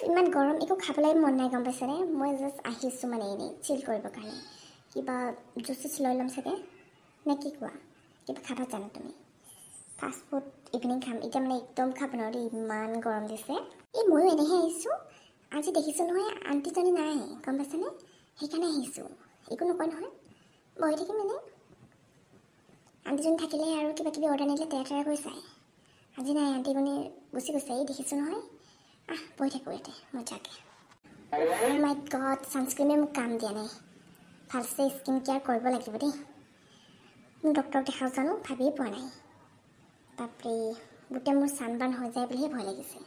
ইমান গৰম, একো খাবলৈ মন নাই, গম পাইছেনে? মই জাষ্ট আহিছোঁ মানে এনেই চিল কৰিবৰ কাৰণে। কিবা জুচ চুচ লৈ ল'ম চাগে, নে কি কোৱা? কিবা খাবা জানো তুমি? ফাষ্ট ফুড ইভিনিং খাম, এতিয়া মানে একদম খাব নোৱাৰোঁ দেই, ইমান গৰম দিছে। এই ময়ো এনেহে আহিছোঁ, আজি দেখিছোঁ নহয় আণ্টিজনী নাই, গম পাইছেনে? সেইকাৰণে আহিছোঁ, একো নকয় নহয়, বহি থাকিম এনেই। আণ্টিজনী থাকিলে আৰু কিবা কিবি অৰ্ডাৰ নিদিলে তেৰা তেৰা কৰি চায়। আজি নাই, আণ্টিজনী গুচি গৈছে, এই দেখিছোঁ নহয়। আহ, বহি থাকোঁ ইয়াতে মজাকৈ। মাই গড, ছানস্ক্ৰীমে মোক কাম দিয়া নাই, ভালছে স্কিন কেয়াৰ কৰিব লাগিব দেই। মোক ডক্টৰক দেখাওঁ জানো, ভাবিয়ে পোৱা নাই। বাপৰে, গোটেই মোৰ চানবাৰ্ণ হৈ যায় বুলিহে ভয় লাগিছে।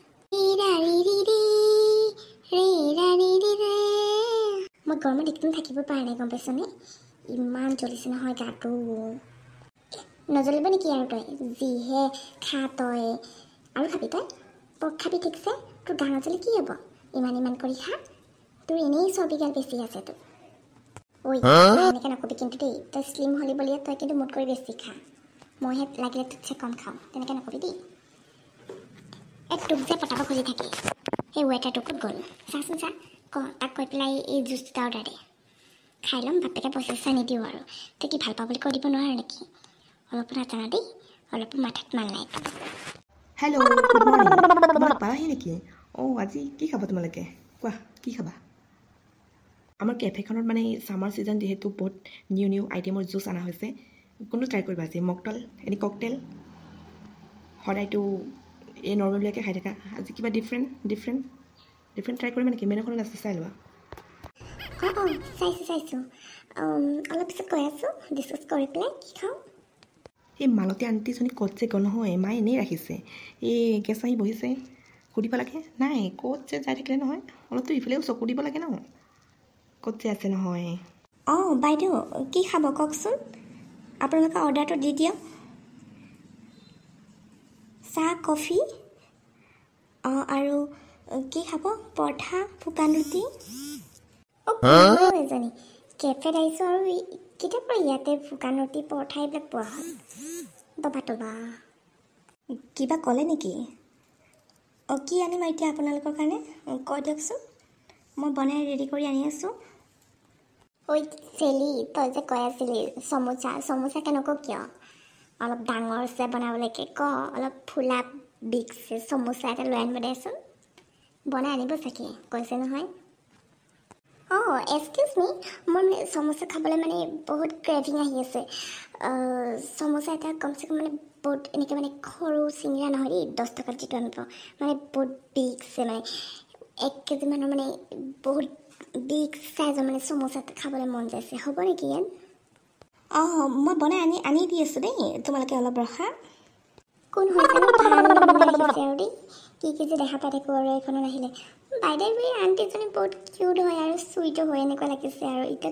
মই গৰমত একদম থাকিব পৰা নাই, গম পাইছনে? ইমান জ্বলিছে নহয় গাটো। নজ্বলিব নেকি আৰু? তই যিহে খা, তই আৰু খাবি, তই পৰ্ক খাবি ঠিকছে, তোৰ গা নজ্বলি কি হ'ব? ইমান ইমান কৰি খা, তোৰ এনেই চৰ্বিগাল বেছি আছে তোৰ। ঐ, এনেকৈ নকবি কিন্তু দেই, তই শ্লিম হ'লি বুলিয়ে তই কিন্তু মোতকৈ বেছি খা, মইহে লাগিলে তোতছে কম খাওঁ, তেনেকৈ নকবি দেই। এই তোক যে পতাব খুজি থাকে সেই ৱেটাৰটো ক'ত গ'ল? চাচোন চা, ক তাক কৈ পেলাই এই জুচ দুটা অৰ্ডাৰ দে, খাই ল'ম, বাপেকে পইচা চইচা নিদিওঁ আৰু। তই কি ভাল পাওঁ বুলি কৈ দিব নোৱাৰ নেকি? অলপো নাজানা দেই, অলপো মাথাত মাল নাই। হেল্ল', গুড মৰ্ণিং, তোমালোক পালাহি নেকি? অঁ, আজি কি খাবা তোমালোকে কোৱা, কি খাবা? আমাৰ কেফেখনত মানে ছামাৰ ছিজন যিহেতু বহুত নিউ নিউ আইটেমৰ জুচ অনা হৈছে, কোনটো ট্ৰাই কৰিবা আজি? মকটেল, এনে ককটেল? সদায়তো এই নৰ্মেলবিলাকে খাই থাকা, আজি কিবা ডিফাৰেণ্ট ডিফাৰেণ্ট ডিফাৰেণ্ট ট্ৰাই কৰিবা নেকি? মেনুখনত আছে, চাই লোৱা। অঁ অঁ, চাইছোঁ চাইছোঁ, অলপ পিছত কৈ আছোঁ, ডিছকাছ কৰি পেলাই কি খাওঁ। এই মালতী আণ্টিজনী ক'ত যে গ'ল নহয়, মায়ে এনেই ৰাখিছে, এই গেছ আহি বহিছে, সুধিব লাগে নাই, ক'ত যে যাই থাকিলে নহয়, অলপতো ইফালেও চকু দিব লাগে ন, ক'ত যে আছে নহয়। অঁ বাইদেউ, কি খাব কওকচোন, আপোনালোকে অৰ্ডাৰটো দি দিয়ক। চাহ, কফি, অঁ আৰু কি খাব? পৰঠা, শুকান ৰুটি? অঁ, এজনী কেফেত আহিছোঁ আৰু কেতিয়াৰ পৰা ইয়াতে শুকান ৰুটি, পৰঠা এইবিলাক পোৱা হ'ল? দবা দবা। কিবা ক'লে নেকি? অঁ, কি আনিম এতিয়া আপোনালোকৰ কাৰণে কৈ দিয়কচোন, মই বনাই ৰেডি কৰি আনি আছোঁ। ঐ চেলি, তই যে কৈ আছিলি চমোচা, চমোচা কেনেকুৱা কিয়? অলপ ডাঙৰছে বনাবলৈকে ক, অলপ ফুলা বিগছে চমোচা এটা লৈ আনিব দেচোন, বনাই আনিব চাগে, কৈছে নহয়। অঁ, এক্সকিউজ মি, মোৰ মানে চমোচা খাবলৈ মানে বহুত ক্ৰেভিং আহি আছে। চমোচা এটা কমচে কম মানে বহুত এনেকৈ মানে সৰু চিঙৰা নহয় দেই, 10 টকাত যিটো আমি পাওঁ, মানে বহুত বিগছে, মানে 1 কেজি মানৰ মানে বহুত বিগ চাইজৰ মানে চমোচা খাবলৈ মন যাইছে, হ'ব নেকি ইয়াত? অঁ, মই বনাই আনি আনি দি আছোঁ দেই, তোমালোকে অলপ ৰখা। কোন হয় জানো, ভাল আহিছে আৰু দেই, কি কি যে দেখা পাই থাকোঁ আৰু এইখনত আহিলে। বাইদেউ, এই আণ্টিজনী বহুত কিউট হয় আৰু চুইটো হয়, এনেকুৱা লাগিছে আৰু। এতিয়া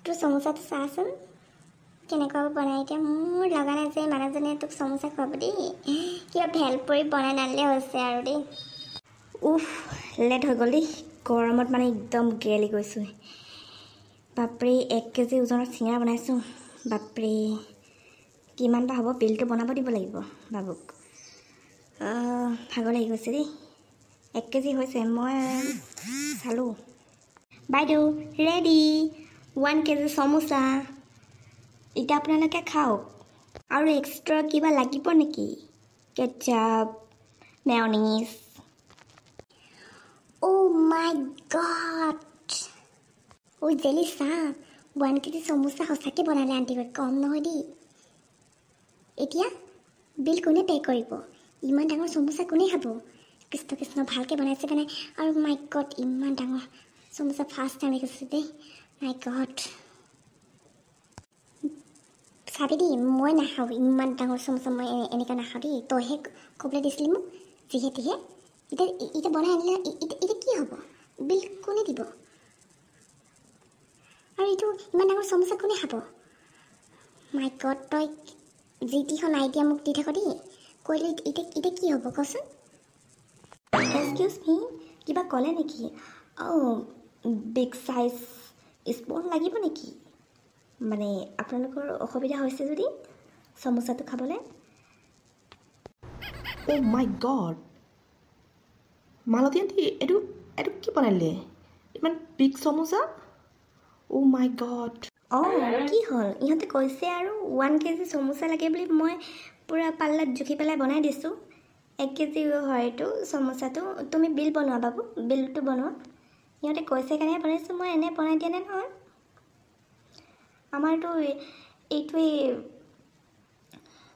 তোৰ চমোচাটো চাচোন কেনেকুৱা বনাই, এতিয়া মোৰ লগা নাই যে মানুহজনীয়ে তোক চমোচা খুৱাব দেই, কিবা ভেলপুৰি বনাই নানিলে হৈছে আৰু দেই। উফ, লেট হৈ গ'ল দেই, গৰমত মানে একদম গেলি গৈছোঁ। বাপৰে, 1 কেজি ওজনৰ চিঙৰা বনাইছোঁ, বাপৰে কিমান বা হ'ব, বিলটো বনাব দিব লাগিব বাবুক। ভাগৰ লাগি গৈছে দেই। 1 কেজি হৈছে, মই চালোঁ। বাইদেউ ৰেডি, 1 কেজি চমোচা, এতিয়া আপোনালোকে খাওক। আৰু এক্সট্ৰা কিবা লাগিব নেকি? Ketchup, mayonnaise? Oh my god, ঐ জেলি চা, 1 কেজি চমোচা সঁচাকৈ বনালে আণ্টিগৈ, কম নহয় দেই। এতিয়া বিল কোনে পে' কৰিব? ইমান ডাঙৰ চমোচা কোনে খাব? কৃষ্ণ কৃষ্ণ, ভালকৈ বনাইছে বনাই আৰু। মাই গড, ইমান ডাঙৰ চমোচা ফাৰ্ষ্ট টাইম দেখিছোঁ দেই, মাই গড। চাবি দেই, মই নাখাওঁ ইমান ডাঙৰ চমোচা, মই এনেকৈ নাখাওঁ দেই, তইহে ক'বলৈ দিছিলি মোক যিহেতুহে। এতিয়া এতিয়া বনাই আনিলে, এতিয়া কি হ'ব? বিল কোনে দিব? আৰু এইটো ইমান ডাঙৰ চমোচা কোনে খাব? মাই গড, তই যি টিখন আইডিয়া মোক দি থাক দেই, কৰিলে এতিয়া এতিয়া কি হ'ব কচোন? এক্সকিউজ মি, কিবা ক'লে নেকি? অঁ, বিগ চাইজ স্পুন লাগিব নেকি? মানে আপোনালোকৰ অসুবিধা হৈছে যদি চমোচাটো খাবলৈ। অ' মাই গড, মালতী আণ্টি, এইটো এইটো কি বনালে ইমান বিগ সমোচা? অ' মাই গড। অঁ, কি হ'ল? ইহঁতে কৈছে আৰু 1 কেজি চমোচা লাগে বুলি, মই পূৰা পাল্লাত জুখি পেলাই বনাই দিছোঁ। 1 কেজি হয় এইটো চমোচাটো। তুমি বিল বনোৱা বাবু, বিলটো বনোৱা। ইহঁতে কৈছে কাৰণেহে বনাইছোঁ মই, এনেই বনাই দিয়া নাই নহয়। আমাৰতো এইটোৱেই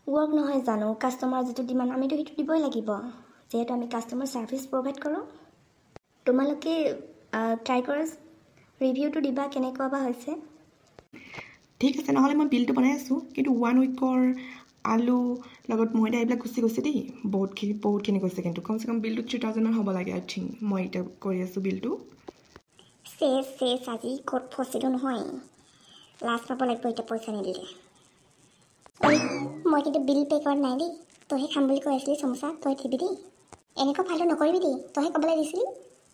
ৱৰ্ক নহয় জানো? কাষ্টমাৰ যিটো ডিমাণ্ড, আমিতো সেইটো দিবই লাগিব, যিহেতু আমি কাষ্টমাৰ ছাৰ্ভিচ প্ৰভাইড কৰোঁ। তোমালোকে ট্ৰাই কৰা, ৰিভিউটো দিবা কেনেকুৱা বা হৈছে। ঠিক আছে, নহ'লে মই বিলটো বনাই আছোঁ। কিন্তু ওৱান উইকৰ আলু লগত ময়দা এইবিলাক গুচি গৈছে দেই, বহুতখিনি বহুতখিনি গৈছে। কিন্তু কমচে কম বিলটো 3000মান হ'ব লাগে, আই থিংক। মই এতিয়া কৰি আছোঁ বিলটো। চেচ চেচ, আজি ক'ত ফচিলোঁ নহয়! লাজ পাব লাগিব এতিয়া পইচা নিদিলে। ঐ, মই কিন্তু বিল পে' কৰা নাই দেই। তইহে খাম বুলি কৈ আছিলি চমোচা, তই দিবি দেই। এনেকুৱা ফাল্টু নকৰিবি দেই। তইহে ক'বলৈ দিছিলি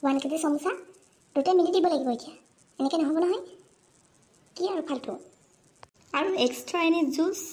1 কেজি চমোচা। দুটাই মিলি দিব লাগিব এতিয়া, এনেকৈ নহ'ব নহয়। কি আৰু ফাল্টু! আৰু এক্সট্ৰা এনে জুচ?